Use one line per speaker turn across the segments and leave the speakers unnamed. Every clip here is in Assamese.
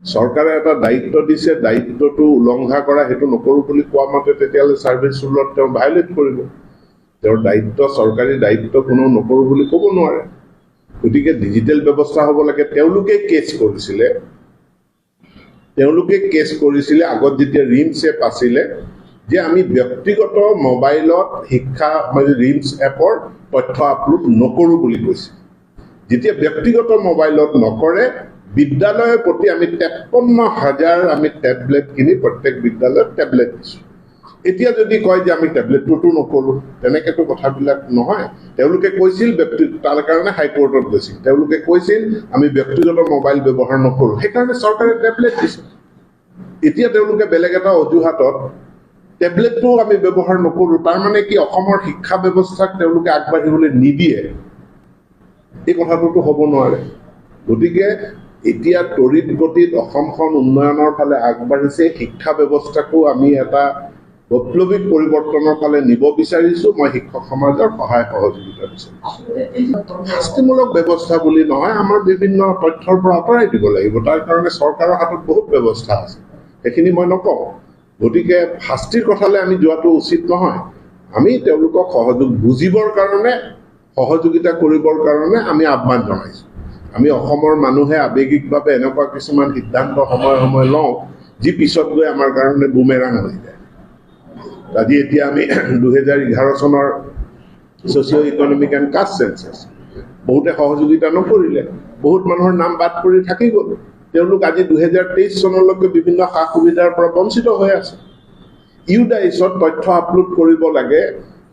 চৰকাৰে এটা দায়িত্ব দিছে, দায়িত্বটো উলংঘা কৰা, সেইটো নকৰোঁ বুলি কোৱা মতে তেতিয়াহ'লে ছাৰ্ভিচ ৰুলত তেওঁ ভায়লেট কৰিব। তেওঁৰ দায়িত্ব, চৰকাৰী দায়িত্ব কোনো নকৰোঁ বুলি ক'ব নোৱাৰে। গতিকে ডিজিটেল ব্যৱস্থা হ'ব লাগে। তেওঁলোকে কেছ কৰিছিলে আগত যেতিয়া ৰিমছ এপ আছিলে যে আমি ব্যক্তিগত মোবাইলত শিক্ষা মানে ৰিমছ এপৰ তথ্য আপলোড নকৰোঁ বুলি কৈছে। যেতিয়া ব্যক্তিগত মোবাইলত নকৰে, বিদ্যালয়ৰ প্ৰতি আমি 53,000 আমি টেবলেট কিনি প্ৰত্যেক বিদ্যালয়ত টেবলেট দিছোঁ। এতিয়া যদি কয় যে আমি টেবলেটটোতো নকৰোঁ, তেনেকেতো কথাবিলাক নহয়। তেওঁলোকে কৈছিল ব্যক্তি, তাৰ কাৰণে হাইকোৰ্টত গৈছিল। তেওঁলোকে কৈছিল আমি ব্যক্তিগত মোবাইল ব্যৱহাৰ নকৰোঁ, সেইকাৰণে চৰকাৰে টেবলেট দিছে। এতিয়া তেওঁলোকে বেলেগ এটা অজুহাতত টেবলেটটোও আমি ব্যৱহাৰ নকৰোঁ, তাৰমানে কি অসমৰ শিক্ষা ব্যৱস্থাক তেওঁলোকে আগবাঢ়িবলৈ নিদিয়ে? এই কথাটোতো হ'ব নোৱাৰে। গতিকে এতিয়া তড়িৎ গতিত অসমখন উন্নয়নৰ ফালে আগবাঢ়িছে। শিক্ষা ব্যৱস্থাকো আমি এটা বৈপ্লৱিক পৰিৱৰ্তনৰ ফালে নিব বিচাৰিছোঁ। মই শিক্ষক সমাজৰ সহায় সহযোগিতা বিচাৰিছোঁ। শাস্তিমূলক ব্যৱস্থা বুলি নহয়, আমাৰ বিভিন্ন তথ্যৰ পৰা আঁতৰাই দিব লাগিব। তাৰ কাৰণে চৰকাৰৰ হাতত বহুত ব্যৱস্থা আছে, সেইখিনি মই নকওঁ। গতিকে শাস্তিৰ কথালৈ আমি যোৱাটো উচিত নহয়। আমি তেওঁলোকক সহযোগ, বুজিবৰ কাৰণে, সহযোগিতা কৰিবৰ কাৰণে আমি আহ্বান জনাইছোঁ। আমি অসমৰ মানুহে আৱেগিকভাৱে এনেকুৱা কিছুমান সিদ্ধান্ত সময়ে সময়ে লওঁ, যি পিছত গৈ আমাৰ কাৰণে বুমেৰাং হৈ যায়। আজি এতিয়া আমি 2011 চনৰ Socio Economic and Caste Census, বহুতে সহযোগিতা নকৰিলে, বহুত মানুহৰ নাম বাদ পৰি থাকি গ'ল। তেওঁলোক আজি 2023 চনলৈকে বিভিন্ন সা সুবিধাৰ পৰা বঞ্চিত হৈ আছে। ইউডাইছত তথ্য আপলোড কৰিব লাগে,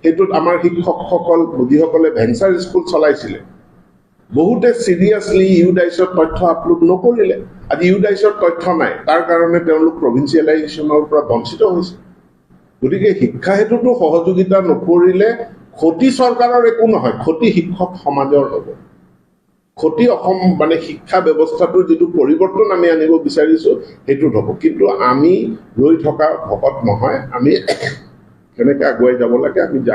সেইটোত আমাৰ শিক্ষকসকল, যিসকলে ভেঞ্চাৰ স্কুল চলাইছিলে, বহুতে চিৰিয়াছলি ইউডাইছত তথ্য আপলোড নকৰিলে। আজি ইউডাইছত তথ্য নাই, তাৰ কাৰণে তেওঁলোক প্ৰভিঞ্চিয়েলাইজেশ্যনৰ পৰা বঞ্চিত হৈছে। গতিকে শিক্ষা হেতুতো সহযোগিতা নকৰিলে ক্ষতি চৰকাৰৰ একো নহয়, ক্ষতি শিক্ষক সমাজৰ হ'ব। ক্ষতি অসম মানে শিক্ষা ব্যৱস্থাটোৰ যিটো পৰিৱৰ্তন আমি আনিব বিচাৰিছোঁ, সেইটোত হ'ব। কিন্তু আমি ৰৈ থকা ভকত নহয়। আমি কেনেকৈ আগুৱাই যাব লাগে, আমি যাম।